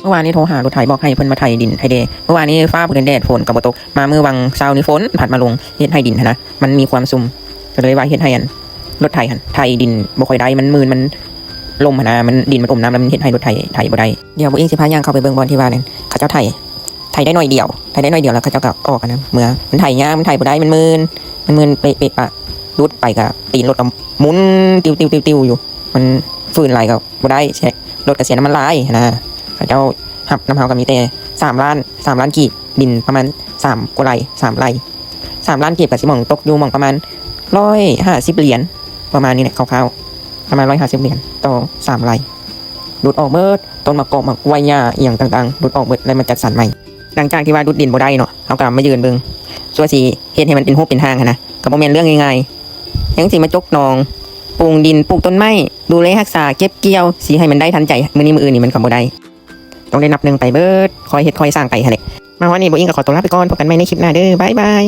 ເມື່ອວານນີ້ໂທຫາລົດໄຖ ບອກໃຫ້ເພິ່ນມາໄຖດິນໃຫ້ແດ່. ເມື່ອວານນີ້ຟ້າບໍ່ແດດ ຝົນກໍບໍ່ຕົກ. ມາມື້ວັງເສົານີ້ ຝົນພັດມາລົງ ເຮັດໃຫ້ດິນຫັ້ນນະ ມັນມີຄວາມຊຸ່ມ ກໍເລີຍວ່າເຮັດໃຫ້ອັນ ລົດໄຖຫັ້ນ ໄຖດິນບໍ່ຄ່ອຍໄດ້ ມັນມື່ນ ມັນລົມຫັ້ນນະ ມັນ ດິນມັນອົມນ້ຳ ແລ້ວມັນເຮັດໃຫ້ລົດໄຖ ໄຖບໍ່ໄດ້. ດຽວໂບເອງຊິພາຍ່າງເຂົ້າໄປເບິ່ງບ່ອນທີ່ວ່ານັ້ນ ເຂົາເຈົ້າໄຖ ໄຖໄດ້ໜ້ອຍດຽວ ໄຖໄດ້ໜ້ອຍດຽວ ແລ້ວເຂົາເຈົ້າກໍອອກອັນນັ້ນເມືອ. ມັນໄຖຍາກ ມັນໄຖບໍ່ໄດ້ ມັນມື່ນ ມັນມື່ນເປະໆປະ. ຫຼຸດໄປກໍ ຕີນລົດກໍໝຸນຕິວໆໆຢູ່ ມັນ ຝືນຫຼາຍກໍບໍ່ໄດ້ ເສຍ ລົດກໍເສຍນ້ຳມັນຫຼາຍຫັ້ນນະ. ເຂົາເຈົ້າຮັບນຳເຮົາກໍມີແຕ່ສາມລ້ານ ສາມລ້ານກີບ ດິນປະມານສາມກວ່າໄຮ່ ສາມໄຮ່ ສາມລ້ານກີບ ກໍຊິໝ່ອງ ຕົກຢູ່ໝ່ອງປະມານຮ້ອຍຫ້າສິບຫຼຽນ ປະມານນີ້ແຫຼະ ຄ່າວໆ ປະມານຮ້ອຍຫ້າສິບຫຼຽນຕໍ່ສາມໄຮ່. ດຸດອອກເໝິດ ຕົ້ນໝາກກອກ ໝາກກ້ວຍ ຫຍ້າອີ່ຫຍັງຕ່າງໆ ດຸດອອກເໝິດ ແລ້ວມາຈັດສັນໃໝ່. ຫຼັງຈາກທີ່ວ່າດຸດດິນບໍ່ໄດ້ເນາະ ເຮົາກໍມາຢືນເບິ່ງ ຊົ່ວຊິເຮັດໃຫ້ມັນເປັນຮູບເປັນຮ່າງຫັ້ນນະ ກໍບໍ່ແມ່ນເລື່ອງງ່າຍໆ. ຍັງຊິມາຈົກໜອງ ປຸງດິນ ປູກຕົ້ນໄມ້ ດູແລຮັກສາ ເກັບກ່ຽວ ຊິໃຫ້ມັນໄດ້ທັນໃຈມື້ນີ້ມື້ອື່ນນີ້ ມັນກໍບໍ່ໄດ້. ຕ້ອງໄດ້ນັບໜຶ່ງໄປເບີດ ຄ່ອຍເຮັດຄ່ອຍສ້າງໄປຫັ້ນແຫຼະ. ມາຮອດນີ້ ໂບອິງກໍຂໍຕົວລາໄປກ່ອນ ພົບກັນໃໝ່ໃນຄລິບໜ້າເດີ ບາຍບາຍ.